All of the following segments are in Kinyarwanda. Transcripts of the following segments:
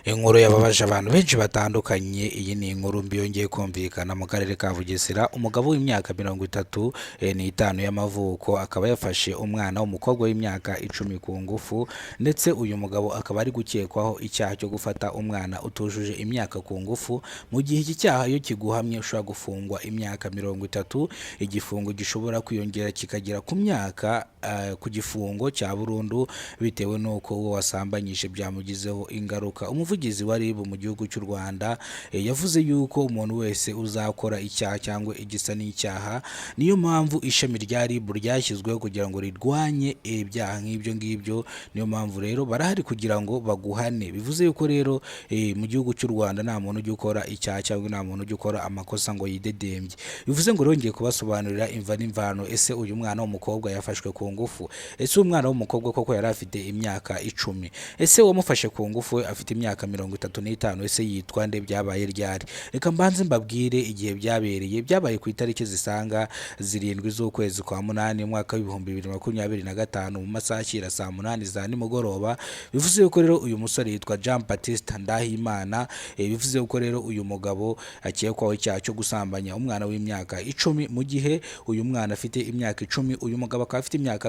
Inkuru yababaje abantu benshi batandukanye. Iyi ni inkuru mbi yongeye kumvikana mu karere ka Bugesera. Umugabo w'imyaka 35 y'amavuko akaba yafashe umwana w'umukobwa w'imyaka 10 ku ngufu, ndetse uyu mugabo akaba ari gukekwaho icyaha cyo gufata umwana utujuje imyaka ku ngufu. Mu gihe iki cyaha iyo kiguhamye ushobora gufungwa imyaka 30, igifungo gishobora kwiyongera kikagera ku myaka ku gifungo cya burundu, bitewe n'uko uwo wasambanyije byamugizeho ingaruka. Umuvugizi wa RIB mu gihugu cy'u Rwanda yavuze yuko umuntu wese uzakora icyaha cyangwa igisa n'icyaha, niyo mpamvu ishami rya RIB ryashyizweho kugira ngo rirwanye ibyaha nk'ibyo ngibyo. Niyo mpamvu rero barahari kugira ngo baguhane. Bivuze yuko rero mu gihugu cy'u Rwanda nta muntu ujya ukora icyaha cyangwa nta muntu ujya ukora amakosa ngo yidedembye. Bivuze ngo rero ngiye kubasobanurira imva n'imvano. Ese uyu mwana w'umukobwa yafashwe ku ngufu? Ese umwana w'umukobwa koko yari afite imyaka 10? Ese uwamufashe ku ngufu we afite imyaka 35? Ese yitwa nde? Byabaye ryari? Reka mbanze mbabwire igihe byabereye. Byabaye ku itariki zisaga 7 z'ukwezi kwa munani, umwaka w'2025, mu masaha ashyira saa 8 za nimugoroba. Bivuze yuko rero uyu musore yitwa Jean Baptiste Ndahimana. Bivuze yuko rero uyu mugabo akekwaho icyaha cyo gusambanya umwana w'imyaka 10, mu gihe uyu mwana afite imyaka 10, uyu mugabo akaba afite imyaka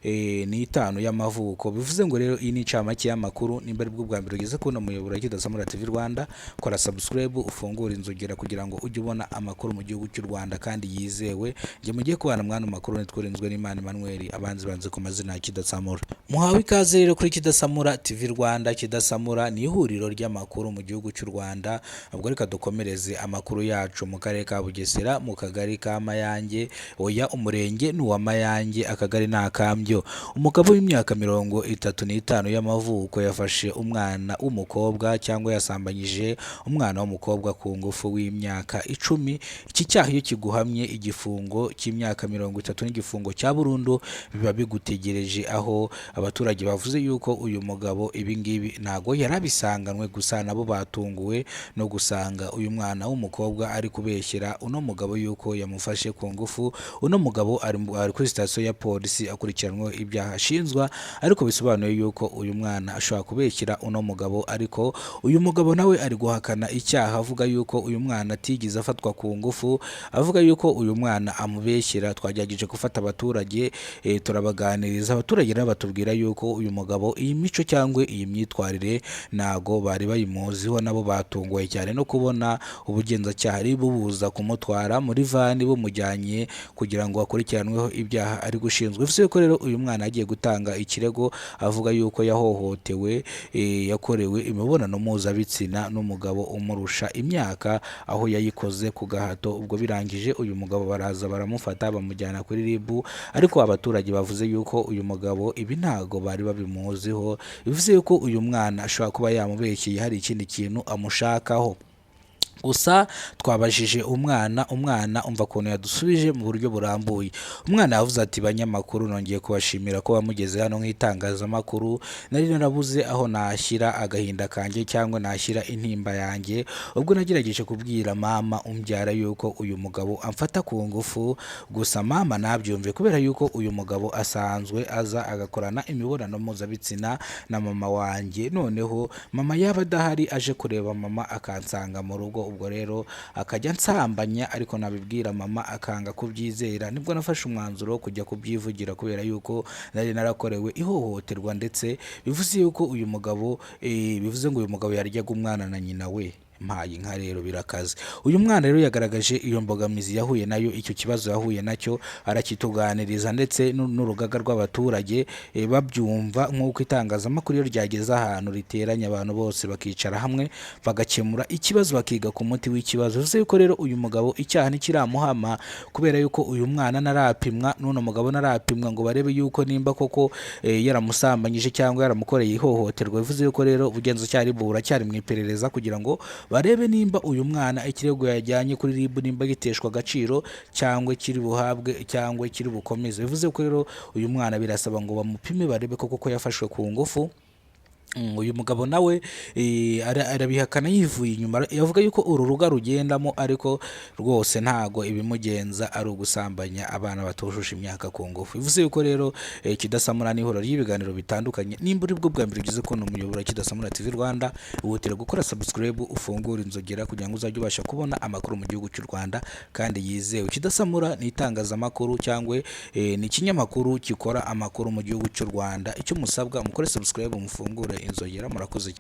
35 y'amavuko. Bivuze ngo rero iyi ni incamake y'amakuru. Nimba ari bwo bwa mbere ugeze kubona umuyoboro wa Kidasamura TV Rwanda, kora subscribe, ufungure inzogera kugira ngo ujye ubona amakuru mu gihugu cy'u Rwanda kandi yizewe. Njye mugiye kubana mwana makuru nitwurinzwe n'Imana Emmanuel, abanzi banze ku mazina ya Kidasamura. Muhawe ikaze rero kuri Kidasamura TV Rwanda. Kidasamura ni ihuriro ry'amakuru mu gihugu cy'u Rwanda. Ubwo reka dukomereze amakuru yacu mu karere ka Bugesera, mu kagari ka Mayange. Oya, umurenge ni uwa Mayange, akagari ni Akambyo. Umugabo w'imyaka 35 y'amavuko yafashe umwana w'umukobwa cyangwa yasambanyije umwana w'umukobwa ku ngufu w'imyaka 10. Iki cyaha iyo kiguhamye, igifungo cy'imyaka 30 n'igifungo cya burundu biba bigutegereje, aho abaturage bavuze yuko uyu mugabo ibi ngibi ntago yari abisanganwe. Gusa nabo batunguwe no gusanga uyu mwana w'umukobwa ari kubeshyera uno mugabo yuko yamufashe ku ngufu. Uno mugabo ari kuri sitasiyo ya polisi akurikiranweho ibyaha ashinjwa, ariko bisobanuye yuko uyu mwana ashobora kubeshyera uno mugabo. Ariko uyu mugabo nawe ari guhakana icyaha, avuga yuko uyu mwana atigeze afatwa ku ngufu, avuga yuko uyu mwana amubeshyera. Twagerageje gufata abaturage, turabaganiriza. Abaturage nabo batubwira yuko uyu mugabo iyi mico cyangwa iyi myitwarire ntago bari bayimuziho. Nabo batunguwe cyane no kubona ubugenzacyaha ari bubuza kumutwara muri van bumujyanye kugira ngo akurikiranweho ibyaha ari gushinjwa. Bivuze ko rero uyu mwana agiye gutanga ikirego avuga yuko yahohotewe, yakorewe imibonano mpuzabitsina n'umugabo umurusha imyaka, aho yayikoze ku gahato. Ubwo birangije uyu mugabo baraza baramufata bamujyana kuri RIB, ariko abaturage bavuze yuko uyu mugabo ibi ntago bari babimuziho. Bivuze yuko uyu mwana ashobora kuba yamubeshyeye, hari ikindi kintu amushakaho. Gusa twabajije umwana, umwana umva ukuntu yadusubije mu buryo burambuye. Umwana yavuze ati: "Banyamakuru, nongeye kubashimira ko bamugeze hano nk'itangazamakuru. Nari narabuze aho nashyira agahinda kanjye cyangwa nashyira intimba yanjye. Ubwo nagerageje kubwira mama umbyara yuko uyu mugabo amfata ku ngufu, gusa mama ntabyumve, kubera yuko uyu mugabo asanzwe aza agakorana imibonano mpuzabitsina na mama wanjye. Noneho mama yaba adahari aje kureba mama, akansanga mu rugo. Ubwo rero akajya ansambanya, ariko nabibwira mama akanga kubyizera. Nibwo nafashe umwanzuro wo kujya kubyivugira, kubera yuko nari narakorewe ihohoterwa." Ndetse bivuze yuko uyu mugabo bivuze ngo uyu mugabo yaryaga umwana na nyina we. Mpaye inka rero, birakaze. Uyu mwana rero yagaragaje iyo mbogamizi yahuye nayo, icyo kibazo yahuye nacyo, arakituganiriza, ndetse n'urugaga rw'abaturage babyumva nk'uko itangazamakuru iyo ryageze ahantu riteranya abantu bose bakicara hamwe bagakemura ikibazo, bakiga ku muti w'ikibazo. Bivuze yuko rero uyu mugabo icyaha ntikiramuhama, kubera yuko uyu mwana ntarapimwa n'uno mugabo ntarapimwa ngo barebe yuko nimba koko yaramusambanyije cyangwa yaramukoreye ihohoterwa. Bivuze yuko rero ubugenzacyaha RIB buracyari mu iperereza kugira ngo barebe nimba uyu mwana ikirego yajyanye kuri RIB nimba giteshwa agaciro cyangwa kiri buhabwe cyangwa kiri bukomeze. Bivuze ko rero uyu mwana birasaba ngo bamupime, barebe koko ko yafashwe ku ngufu. Uyu mugabo nawe arabihakana yivuye inyuma, yavuga yuko uru rugo rugendamo, ariko rwose ntago ibimugenza ari ugusambanya abana batujuje imyaka ku ngufu. Bivuze yuko rero Kidasamura ni ihuriro ry'ibiganiro bitandukanye. Nimba uri bwo bwa mbere ugeze kubona umuyoboro wa Kidasamura TV Rwanda, wihutira gukora subscribe, ufungure inzogera kugira ngo uzajye ubasha kubona amakuru mu gihugu cy'u Rwanda kandi yizewe. Kidasamura ni itangazamakuru cyangwa ni ikinyamakuru gikora amakuru mu gihugu cy'u Rwanda. Icyo musabwa, mukore subscribe, mufungure inzogera. Murakoze.